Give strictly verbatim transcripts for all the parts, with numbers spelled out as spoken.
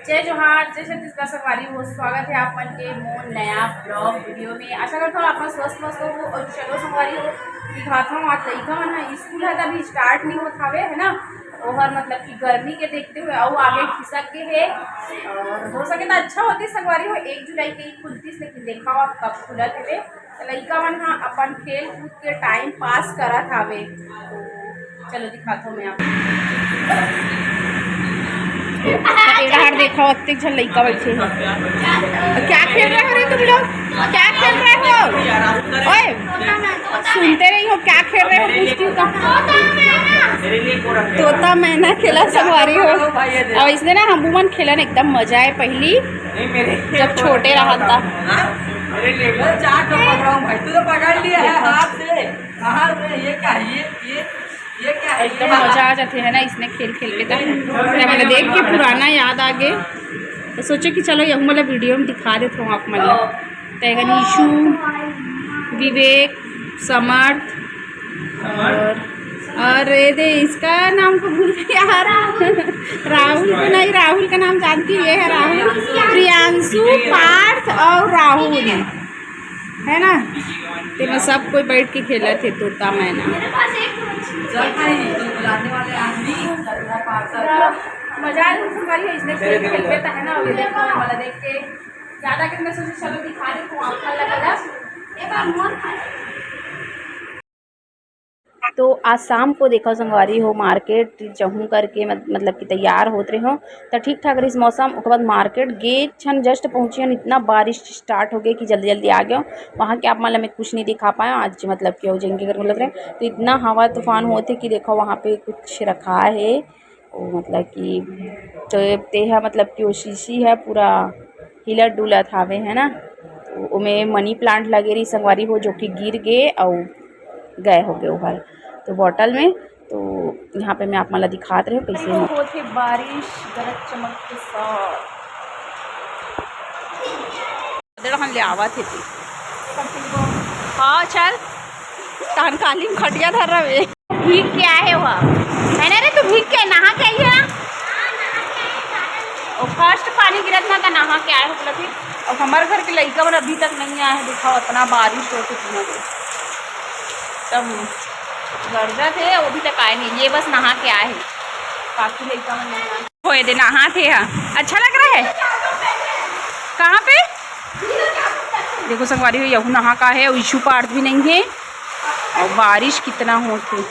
जय जोहार, जय छत्तीसगढ़ संगवारी हो, स्वागत है आप मन के मोर नया vlog video में। आशा करता हूँ आप मन स्वस्थ मस्त हो। और चलो संगवारी हो, दिखाता हूँ आज लइका मन ह स्कूल है तभी start नहीं होत हवे है ना, ओहर मतलब कि गर्मी के देखते हुए अउ आगे खिसक के है। और हो सके तो अच्छा होती संगवारी हो, एक जुलाई के ही खुलतीस, लेकिन देखा आप कब खुलत है। तो लइका मन ह अपन खेल कूद के time pass करत हावे। तो चलो दिखाता हूँ मैं आप। एड़ा हर देखा, अत्ते झन लइका बैठे हैं। क्या खेल रहे हो रे तुम लोग? क्या खेल रहे हो? ओए, सुनते नहीं हो, क्या खेल रहे हो? पूछती हूँ तो। तोता मैना खेला संगवारी हो। और इसने ना हम मन खेलन एकदम मजा आए पहली, जब छोटे रहा था। चार तो पकड़ा हूँ भाई, तू तो पकड़ लिया है हाथ से। कहाँ से? ये क्या है? ये, ये, ये क्या है? एकदम मजा आ जाते है ना इसने खेल खेल के। तब तब मतलब देख के पुराना याद आ गए, तो सोचे कि चलो यहू मतलब video में दिखा देता हूँ आप मतलब। तैगन ईशु, विवेक, समर्थ और, और ये दे, इसका नाम को भूल गई यार। राहुल को नहीं, राहुल का नाम जानती है, ये है राहुल, प्रियांशु, पार्थ और राहुल, है ना। ते में सब कोई बैठ के खेलत हे तोता मैना। मजा आ रही है, इसने खेल खेल के तो है ना, अभी देखो वाला देख के ज्यादा के मैं सोची चलो दिखा दे तो आप मन लगा। तो आज शाम को देखो संगवारी हो, market जहूँ करके मत-, मतलब कि तैयार होत रहे हो, तो ठीक ठाक रहिस मौसम। ओकर बाद market गे छन, just पहुँचे हन, इतना बारिश start हो गई कि जल्दी जल्दी आ गयो। वहाँ के आप मन ला मैं कुछ नहीं दिखा पाया आज, मतलब कि वो जिनके घर में लग रहे, तो इतना हवा तूफान होत हे कि देखो वहाँ पे कुछ रखा है, वो मतलब कि, तो तेहा मतलब कि वो शीशी है पूरा हिलत डुलत हावे, है ना। तो ओमे money plant लगे रही संगवारी हो, जो कि गिर गे अउ गए हो गए ओहर। तो bottle में, तो यहाँ पे मैं आप मन ला दिखात रहे कैसे हो। होत हे बारिश गरज चमक के साथ। दे रहन ले आवत हे ते। हाँ, चल। तहन काली में खटिया धर रहे। भीग के आए हो, है ना रे? तू भीग के नहा के आई है? और first पानी गिरत ना, तो नहा के आए हो बोला फिर। और हमारे घर के लइका मन अभी तक नहीं आए हैं। देखो, इतना बारिश हो चुकी है, तब गरजत हे, वो अभी तक आए नहीं। ये बस नहा के आए हैं, बाकी लइका मन नहीं आए। होए दे, नहात हे हा। अच्छा लग रहा है। कहाँ पे? देखो संगवारी हो, यहू नहा का है, ईशु पार्थ भी नहीं है और बारिश कितना होत हे।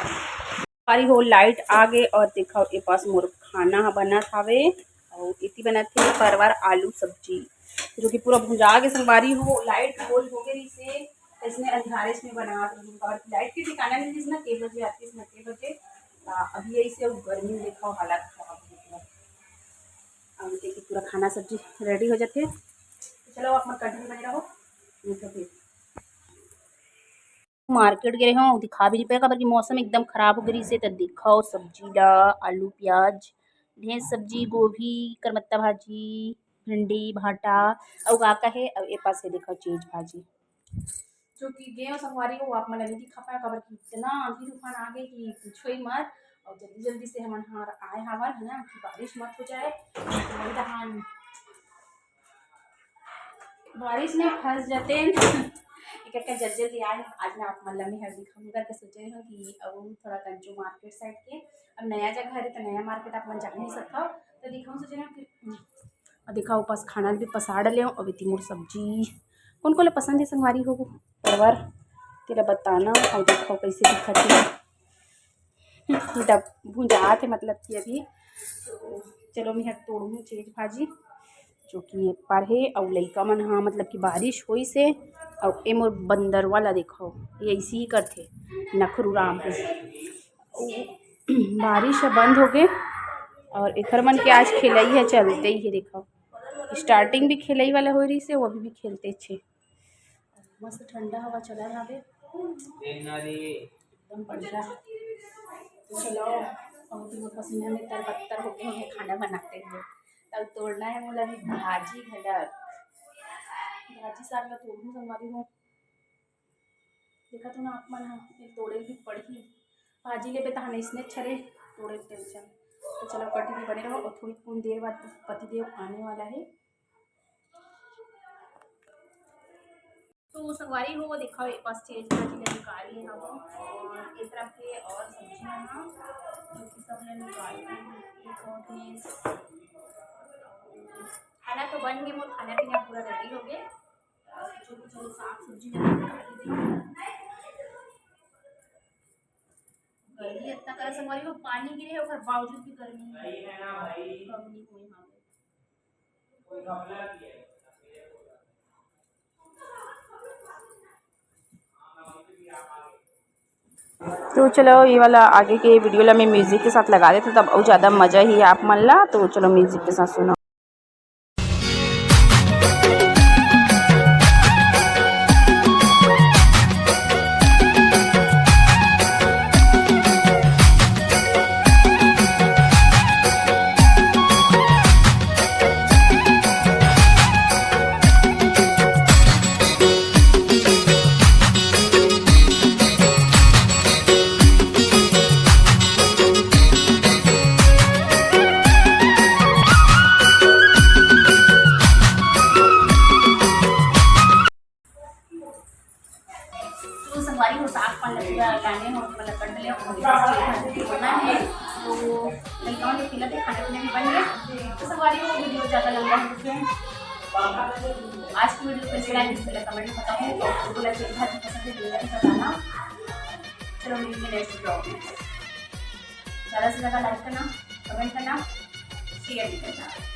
संगवारी हो, light आ गए और देखो, ए पास मोर खाना ह बनत हावे और इति बनत हे परवर आलू सब्जी, जो कि पूरा भुंजा के संगवारी हो, light गोल हो गए से इसने अंधारे में बनात रही और light के ठिकाना नहीं, जिसना के बजे आती, इसना के बजे। आ, अभी ऐसे गर्मी देखो, हालत खराब हो गया। अब देखिए पूरा खाना सब्जी ready हो जाते हैं। तो चलो आप मन continue बने रहो, नहीं तो फिर market गे रहे हो, दिखा भी नहीं पाए, काबर कि मौसम एकदम खराब हो गई से। तो दिखाओ सब्जी ला, आलू, प्याज, ढेर सब्जी, गोभी, करमत्ता भाजी, भिंडी, भाटा, अउ का का हे, अउ ए पास हे देखो चीज भाजी। जो कि गेहूं संगवारी हो, आप मन ला नहीं दिखा पाए, काबर कि इतना आंधी तूफान आ गए कि पूछो ही मत। और जल्दी जल्दी से हमन हार आए हावन, है ना, कि बारिश मत हो जाए। तो वही दहान बारिश में फंस जाते हैं। एक एक जल्दी जल्दी आए। आज मैं आप मन ला मैं हर दिखाऊंगा, तो सोचे हूँ कि अब थोड़ा कंचू market side के, अब नया जगह है तो नया market आप मन जा नहीं सकता, तो दिखाऊँ सोचे हूँ कि और देखा, उपास खाना भी पसाड़ ले। अब इति मोर सब्जी कौन कौन ला पसंद है संगवारी हो, परवर तेरा बताना। और देखो कैसे दिखत है, डब भुंजात है, मतलब कि अभी। तो चलो मैं तोड़ूँ चीज भाजी, जो कि ये पर है। और लइका मन, हाँ, मतलब कि बारिश होई से, और ए मोर बंदरवा ला देखो, ये ऐसे ही करथे, नखरू राम है। बारिश ह बंद हो गए और एकर मन के आज खेलई है चलते ही है। देखो, starting भी खेलई वाला हो रही से, वो अभी भी खेलते छे। मस्त ठंडा हवा चला रहा है, एकदम बढ़िया। तो चलो, बहुत ही पसीना में तरबत्तर हो गए हैं खाना बनाते हुए। तब तोड़ना है मोला भी भाजी घलक, भाजी साग ला तोड़ू संगवारी हो। देखा तो ना आप मन ह, ये तोड़े भी पड़ही। भाजी लेबे तहान इसने छरे तोड़े tension। तो चलो, continue बने रहो और थोड़ी कुन देर बाद पतिदेव आने वाला है। तो संगवारी हो, वो देखो, एक पास चेंज भाजी ले निकाल लिए हम और इस तरह के और सब्जियां ना, जो कि सब ले निकाल लिए हैं। एक और ये खाना तो बन गए, मोर खाना पीना पूरा रेडी हो गए। जो भी जो साग सब्जी ले निकाल लिए। गर्मी इतना करे संगवारी हो, पानी गिरे ओकर बावजूद भी गर्मी है। कम नहीं हुई यहाँ पे। तो चलो, ये वाला आगे के वीडियो ला मैं म्यूजिक के साथ लगा देता, तब अउ ज्यादा मजा ही आप मन ला। तो चलो, म्यूजिक के साथ सुनो। तो संगवारी हो, साग पान लग पूरा लाने हो, मतलब कट ले और इसको होना है। तो लड़का तो खिला के खाना पीना भी बन गया। तो संगवारी हो, वीडियो ज्यादा लंबा हो गया है। आज की वीडियो कैसी लगी, इसमें कमेंट में बताओ। तो आपको लगे भाजी पसंद है, जरूर बताना। चलो, मिलेंगे नेक्स्ट ब्लॉग में। ज्यादा से ज्यादा लाइक करना, कमेंट करना, शेयर भी करना।